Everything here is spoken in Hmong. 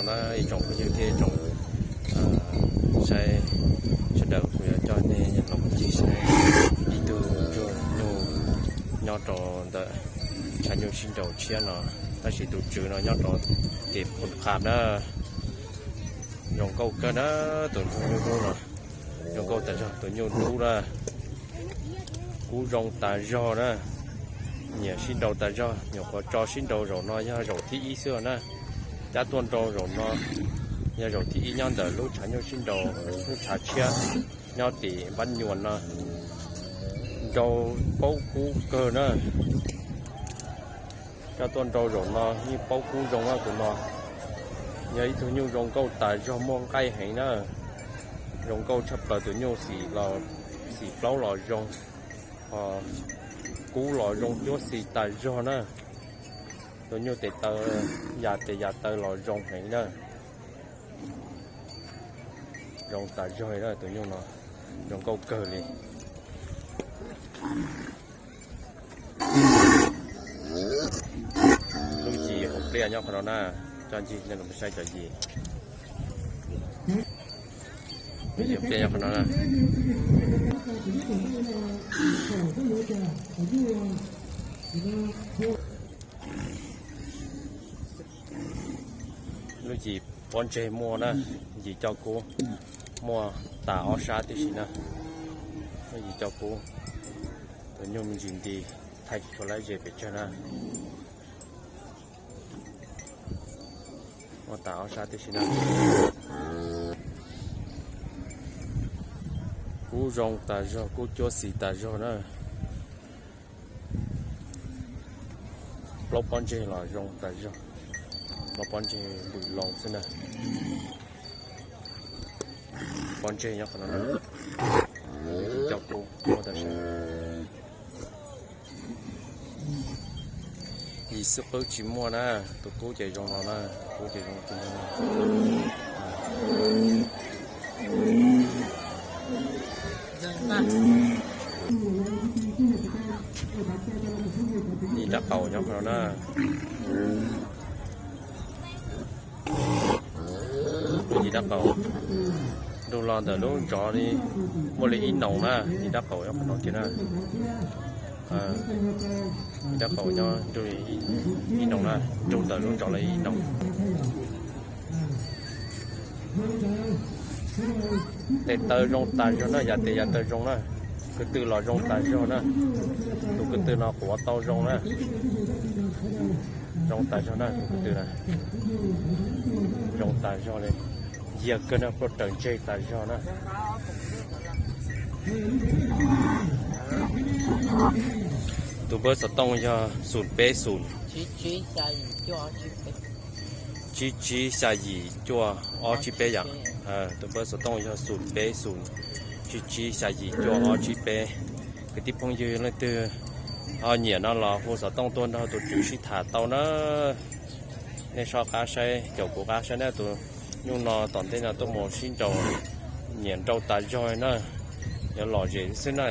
Na ib tsoom phooj ywg thiab tsoom saib sawv daws, kuv yuav coj nej los ncig saib ib tug ntsuag nyuj nyob rau ntawm tshav nyuj sib nraus tshiab no, tab sis tus tswv no nyob rau tim Phoos Khas na. Zoo nkauj kawg na, tus ntsuag nyuj dub no zoo nkauj tas zog, tus nyuj dub na. Kub zoo tas zog na, nyiam sib nraus tas zog, nyuam qhuav tso sib nraus zaum no yog zaum thib ib xwb na. Cab tuaj nrau zaum no yog zaum thib ib nyob ntawm lub tshav nyuj sib nraus, lub tshav tshiab nyob tim Npab Nyuas no. Nrau paub kub kawg na. Cab tuaj nrau zaum no yeej paub kub zoo na tus no. Yog ib tug nyuj zoo nkauj tas zog, muaj nqaij heev na. Zoo nkauj tshaj plaws, tus nyuj xim plaub los zoo, ho kub los zoo cuab xis tas zog na. Tus nyuj tes taw, yam tes yam taw los zoo heev na. Zoo tas zog li na, tus nyuj no zoo nkauj kawg li. Lub yim hauv pliaj nyob qhov no na, coj ncig nej los saib cov yim. Lub yim hauv pliaj nyob qhov no na. Lub yim pob ntseg muaj na, yim coj kub muaj tas ob sab tib si na. Lub yim coj kub, tus nyuj me ntsis nti, thaij tsis tshua laib ze pes tsawg na. Muaj tas ob sab tib si na. Kub zoo tas zog, kub cuab xis tas zog na. Plaub pob ntseg los zoo tas zog, plaub pob ntseg npws loo xwb na. Pob ntseg nyob qhov no, cov kub muaj tas zog. Yim xwb qwb tsis muaj na, tus kub ces zoo no na, tus kub ces zoo kub no. Yim dab qaum nyob qhov no na. Yim dab qaum nrug los ntawm lub ntsov li muaj li ib noos na, yim dab qaum nyob qhov no kiag na. Yim dab qaum nyob nrug li ib noos na, nrug ntawm lub ntsov li ib noos. Tes taw zoo tas zog na, yam tes yam taw zoo na, ko tw los zoo tas zog na. Tus ko tw no quav tau zoo na. Zoo tas zog na, tus ko tw na. Zoo tas zog li, yag kawg na, pluaj raws ntseg tas zog na. Tus npawb xov tooj yog xoom peb xoom, tsib tsib xya yim cuaj ob tsib peb yom. Tus npawb xov tooj yog xoom peb xoom, tsib tsib xya yim cuaj ob tsib peb. Kwv tij phooj ywg leej twg ho nyiam no los hu xov tooj tuaj nrog tus tswv sib tham tau na. Nej soj qab saib, caum kuv qab saib na, tus nyuj no tom ntej no tuaj mus sib nraus, nyiam nrau tas zog na, yuav lom zem xwb na.